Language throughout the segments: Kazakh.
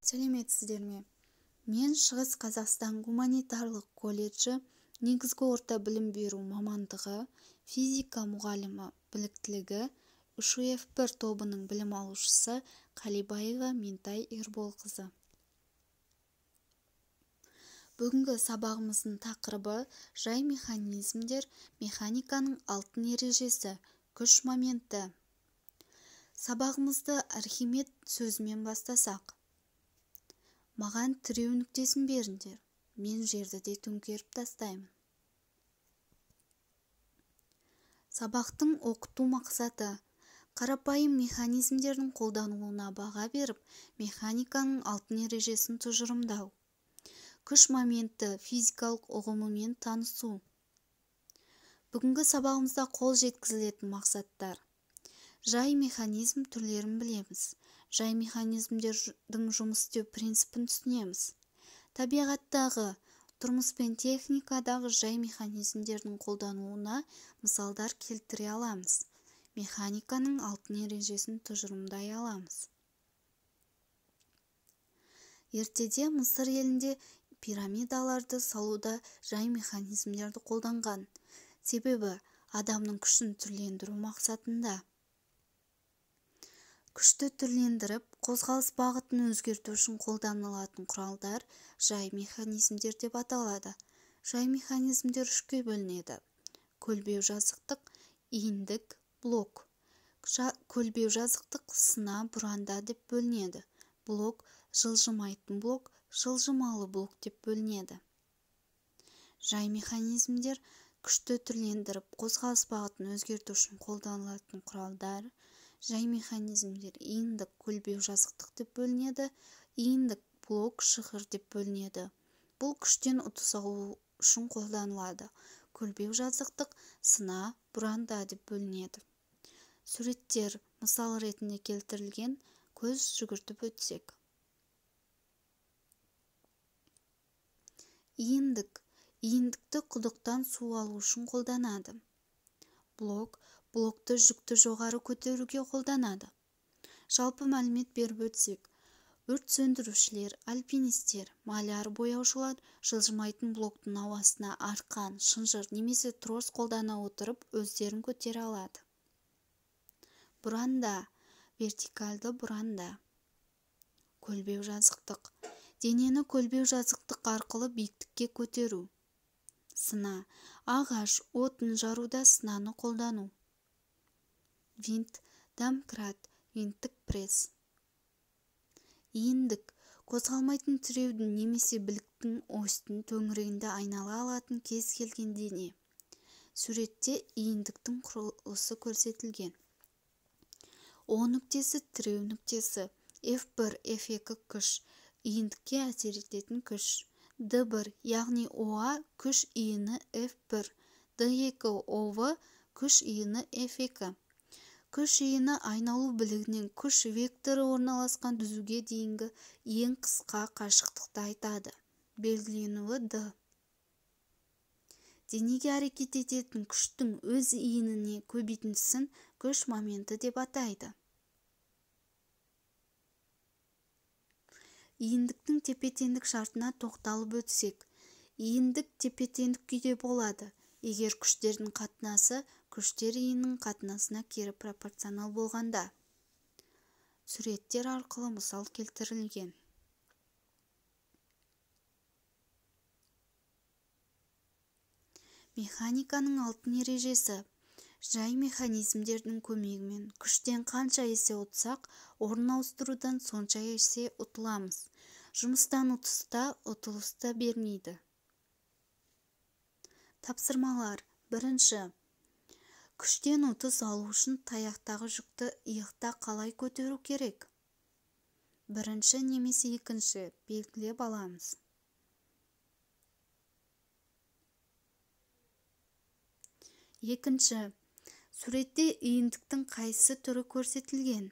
Сәлеметсіздер ме? Мен Шығыс Қазақстан гуманитарлық колледжі негізгі орта білім беру мамандығы физика мұғалімі біліктілігі УШФ-бір тобының білім алушысы Қалибаева Ментай Ерболқызы. Бүгінгі сабағымыздың тақырыбы жай механизмдер, механиканың алтын ережесі, күш моменті. Сабағымызды Архимед сөзімен бастасақ. Маған тіреу нүктесін беріңдер, мен жерді де төңкеріп тастаймын. Сабақтың оқыту мақсаты: қарапайым механизмдердің қолданылуына баға беріп, механиканың алтын ережесін тұжырымдау. Күш моменті физикалық ұғымымен танысу. Бүгінгі сабағымызда қол жеткізілетін мақсаттар. Жай механизм түрлерін білеміз. Жай механизмдердің жұмыс істеу принципін түсінеміз. Табиғаттағы, тұрмыс пен техникадағы жай механизмдердің қолданылуына мысалдар келтіре аламыз. Механиканың алтын ережесін тұжырымдай аламыз. Ертеде Мысыр елінде пирамидаларды салуда жай механизмдерді қолданған. Себебі адамның күшін түрлендіру мақсатында. Күшті түрлендіріп, қозғалыс бағытын өзгерту үшін қолданылатын құралдар жай механизмдер деп аталады. Жай механизмдер үшке бөлінеді: көлбеу жазықтық, иіндік, блок. Көлбеу жазықтық сына, бұранда деп бөлінеді. Блок, жылжымайтын блок, жылжымалы блок деп бөлінеді. Жай механизмдер күшті түрлендіріп, қозғалыс бағытын өзгерту үшін қолданылатын құралдар. Жай механизмдер иіндік, көлбеу жазықтық деп бөлінеді, иіндік, блок, шығыр деп бөлінеді. Бұл күштен ұтыс алу үшін қолданылады. Көлбеу жазықтық, сына, бұранда деп бөлінеді. Суреттер мысал ретінде келтірілген, көз жүгіртіп өтсек. Иіндік. Иіндікті құдықтан су алу үшін қолданады. Блок. Блокты жүкті жоғары көтеруге қолданады. Жалпы мәлімет беріп өтсек, өрт сөндірушілер, альпинистер, маляр бояушылар жылжымайтын блоктың ауасына арқан, шынжыр немесе трос қолдана отырып өздерін көтере алады. Бұранда, вертикальды бұранда. Көлбеу жазықтық. Денені көлбеу жазықтық арқылы биіктікке көтеру. Сына, ағаш, отын жаруда сынаны қолдану. Винт, домкрат, винттік пресс. Иіндік, қозғалмайтын тіреудің немесе біліктің осьтің төңірегінде айнала алатын кез келген дене. Суретте иіндіктің құрылысы көрсетілген. О нүктесі тіреу нүктесі, F1, F2 күш, иіндікке әсер ететін күш. D1, яғни ОА күш иіні F1, D2 ОВ күш иіні F2. Күш иіні айналу білігінен күш векторы орналасқан түзуге дейінгі ең қысқа қашықтықты айтады. Белгіленуі D. Денеге әрекет ететін күштің өз иініне көбейтіндісін күш моменті деп атайды. Иіндіктің тепе-теңдік шартына тоқталып өтсек, иіндік тепе-теңдік күйде болады, егер күштердің қатынасы күштер иінінің қатынасына кері пропорционал болғанда. Суреттер арқылы мысал келтірілген. Механиканың алтын ережесі. Жай механизмдердің көмегімен күштен қанша есе ұтсақ, орын ауыстырудан сонша есе ұтыламыз. Жұмыстан ұтыс та, ұтылыс та бермейді. Тапсырмалар. Бірінші. Күштен ұтыс алу үшін таяқтағы жүкті иықта қалай көтеру керек? Бірінші немесе екінші белгілеп аламыз. Екінші. Суретте иіндіктің қайсы түрі көрсетілген?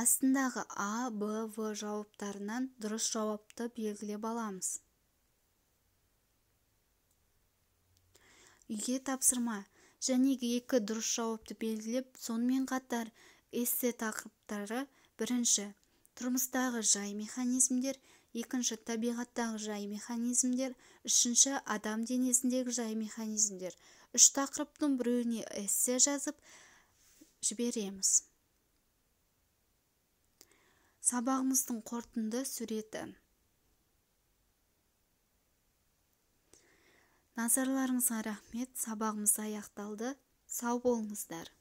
Астындағы А, Б, В жауаптарынан дұрыс жауапты белгілеп аламыз. Үйге тапсырма. Және екі дұрыс жауапты белгілеп, сонымен қатар эссе тақырыптары. Бірінші, Тұрмыстағы жай механизмдер, екінші табиғаттағы жай механизмдер, үшінші адам денесіндегі жай механизмдер. Үш тақырыптың біреуіне эссе жазып жібереміз. Сабағымыздың қорытынды суреті. Назарларыңызға рахмет, сабағымыз аяқталды. Сау болыңыздар.